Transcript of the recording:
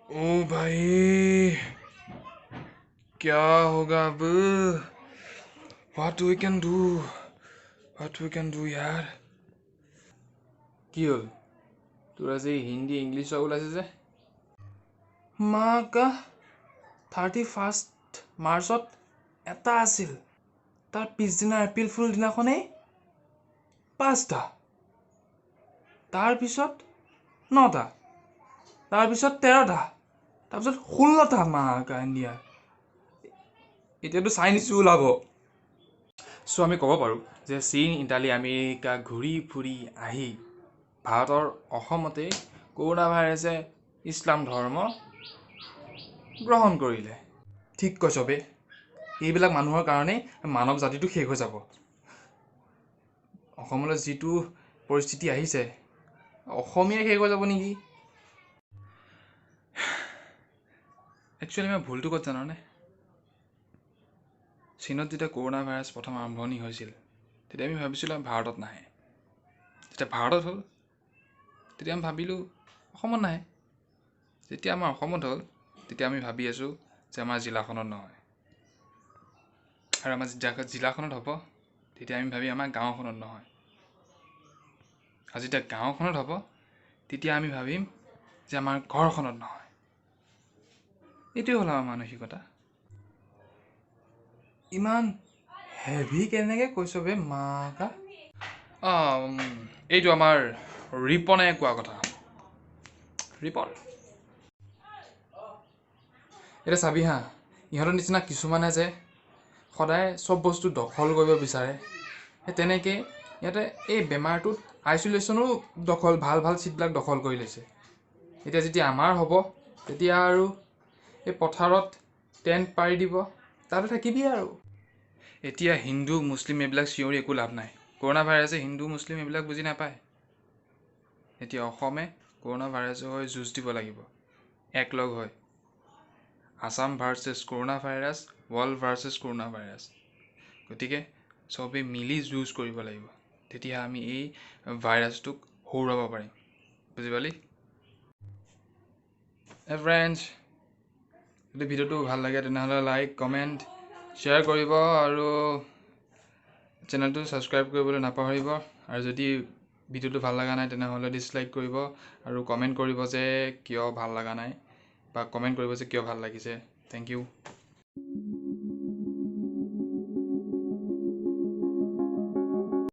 ओ भाई, क्या होगा अब? What we can do, what we can do यार। কি হ'ল তোৰ? আজি হিন্দী ইংলিছ চব ওলাইছে যে। মা কা, 31 মাৰ্চত এটা আছিল, তাৰ পিছদিনা এপ্ৰিল ফুল দিনাখনেই 5টা, তাৰপিছত 9টা, তাৰপিছত 13টা, তাৰপিছত 16টা। মা কা ইণ্ডিয়া, এতিয়াতো চাইনিজো ওলাব। চ' আমি ক'ব পাৰোঁ যে চীন, ইটালী, আমেৰিকা ঘূৰি ফুৰি আহি ভাৰতৰ অসমতেই কৰোণা ভাইৰাছে ইছলাম ধৰ্ম গ্ৰহণ কৰিলে। ঠিক কৈছ বে, এইবিলাক মানুহৰ কাৰণেই মানৱ জাতিটো শেষ হৈ যাব। অসমলৈ যিটো পৰিস্থিতি আহিছে, অসমীয়াই শেষ হৈ যাব নেকি? একচুৱেলি মই ভুলটো ক'ত জাননে? চীনত যেতিয়া কৰোণা ভাইৰাছ প্ৰথম আৰম্ভণি হৈছিল, তেতিয়া আমি ভাবিছিলোঁ ভাৰতত নাহে। যেতিয়া ভাৰতত হ'ল, তেতিয়া আমি ভাবিলোঁ অসমত নাহে। যেতিয়া আমাৰ অসমত হ'ল, তেতিয়া আমি ভাবি আছোঁ যে আমাৰ জিলাখনত নহয়। আৰু আমাৰ জিলাখনত হ'ব, তেতিয়া আমি ভাবি আমাৰ গাঁওখনত নহয়। আৰু যেতিয়া গাঁওখনত হ'ব, তেতিয়া আমি ভাবিম যে আমাৰ ঘৰখনত নহয়। এইটোৱে হ'ল আমাৰ মানসিকতা। ইমান হেভি কেনেকৈ কৈছ বে মা কা? অঁ, এইটো আমাৰ ৰিপনে কোৱা কথা। ৰিপন, এতিয়া চাবি হা, ইহঁতৰ নিচিনা কিছুমানে যে সদায় চব বস্তু দখল কৰিব বিচাৰে, সেই তেনেকৈ ইয়াতে এই বেমাৰটোত আইচলেশ্যনো দখল, ভাল ভাল চিটবিলাক দখল কৰি লৈছে। এতিয়া যেতিয়া আমাৰ হ'ব, তেতিয়া আৰু এই পথাৰত টেণ্ট পাৰি দিব, তাতে থাকিবি আৰু। এতিয়া হিন্দু মুছলিম এইবিলাক চিঞৰি একো লাভ নাই। কৰোণা ভাইৰাছে হিন্দু মুছলিম এইবিলাক বুজি নাপায়। এতিয়া অসমে কৰোণা ভাইৰাছৰ হৈ যুঁজ দিব লাগিব একলগ হৈ। Assam versus corona virus, world versus corona virus. গতিকে চবেই মিলি যুঁজ কৰিব লাগিব, তেতিয়া আমি এই ভাইৰাছটোক হৰুৱাব পাৰিম। বুজি পালি? ফ্ৰেণ্ডছ, যদি ভিডিঅ'টো ভাল লাগে তেনেহ'লে লাইক, কমেণ্ট, শ্বেয়াৰ কৰিব আৰু চেনেলটো ছাবস্ক্ৰাইব কৰিবলৈ নাপাহৰিব। আৰু যদি ভিডিঅ'টো ভাল লগা নাই, তেনেহ'লে ডিছলাইক কৰিব আৰু কমেণ্ট কৰিব যে কিয় ভাল লগা নাই, বা কমেণ্ট কৰিব যে কিয় ভাল লাগিছে। Thank U.